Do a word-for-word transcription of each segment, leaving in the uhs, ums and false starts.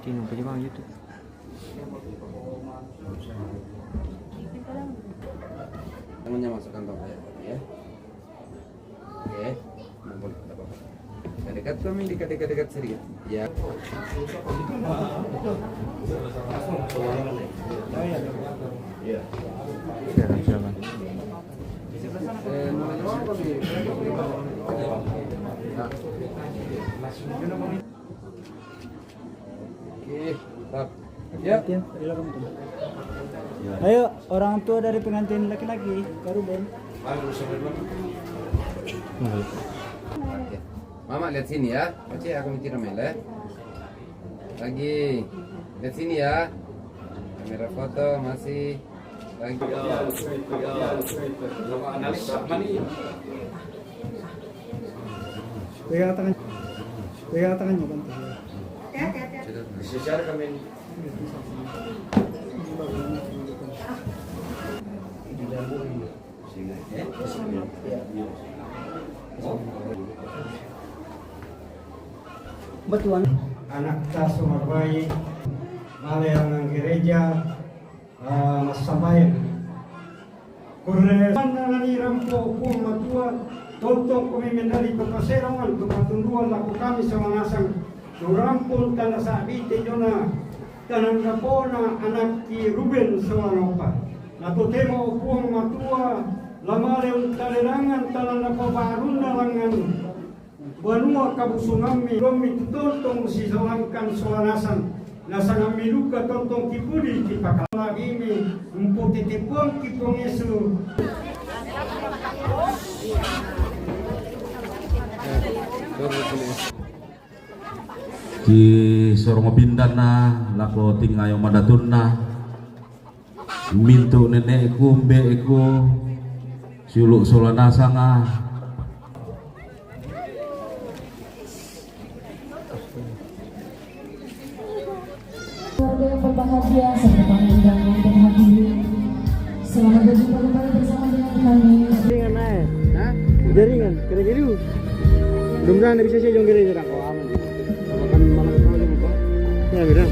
Sino pa, di ba, YouTube? Tangannya masuk kantong saya, ya. Oke, ngumpul, tidak apa-apa. Dekat-dekat kami, dekat-dekat, dekat sedikit. Ya. Iya. Silakan, silakan. Eh, mau nanya apa, Mi? Nah. Oke, mantap. Ya. Ayo, orang tua dari pengantin laki-laki, Kak Ruben. Oke. Mama lihat sini ya. Oke, aku mikir, Mel, ya. Lagi. Lihat sini ya. Kamera foto masih. Lagi. Pegang tangan. Pegang tangannya, bantu. Betul. Anak ta sumarbay, male anang gereja, ah, massambayang. Kurre manna nani rampo Puang Matua, tontong komi mendali to paserangan to patunduan lako kami sola nasang, nurampon tana sa'bi te jona tananna pona anakki Ruben sola Nopa. Na totemo o Puang Matua, la male untalerangan tananna pabarunna langngan banua kabusungammi, dommi tu tontong sisolangkan sola nasang, nasangammi duka tontong kipudi kipakalabi'mi, umpotetepuangki Puang Yesu. Ki sorong pindanna lako tingayo madatunna. Mintu nene'ku, mbe'ku, siulu' sola nasanga. Keluarga yang berbahagia serta tamu undangan dan hadirin, selamat berjumpa kembali bersama dengan kami. Jaringan, eh. Hah? Jaringan, kira-kira. Mudah-mudahan bisa saya jong kira-kira. Oh, aman. Kalau kan malam kemarin, Pak. Ya, beda.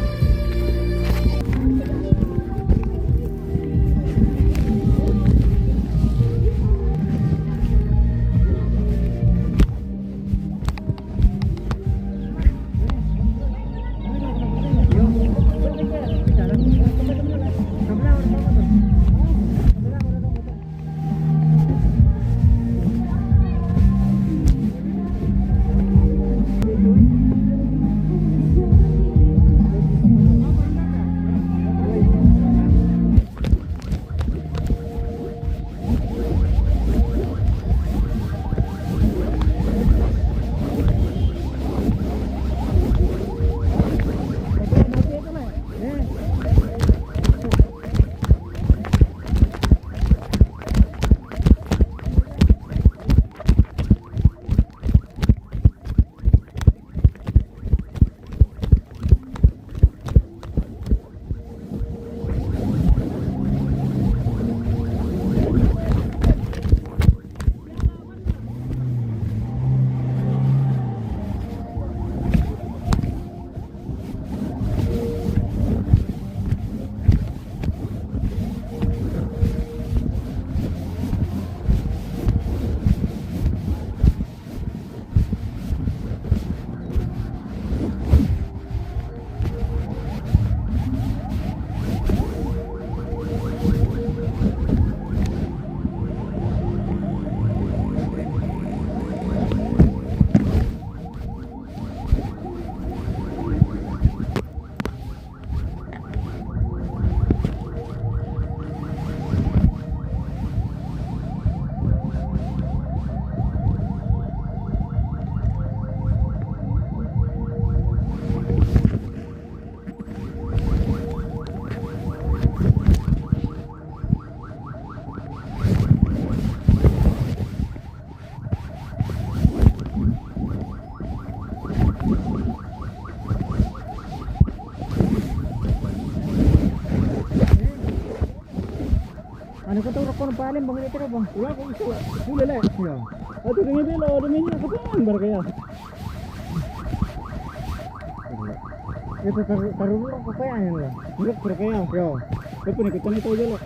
Anu ko tau rokon paling bang itu bang. Ulah ko iso. Boleh le. Ya. Atu dengan bela ada minyak ke pang bar kaya. Ito, taru-, tarulo ko kaya yan la. Hindi, pero kaya. Yo. Pero kung ikutan ito, yun la.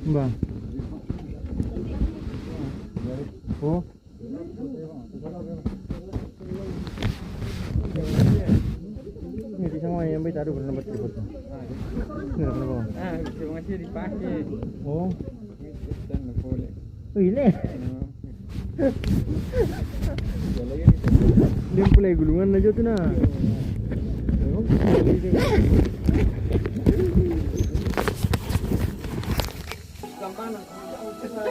Ba. Oh. Ini di sama yang baik tak ada pernah dapat report. Ini pernah bawa. Ah, bisa masih dipakai. Oh. Dan boleh. Oh, ini. Dia pula gulungan aja tu nah.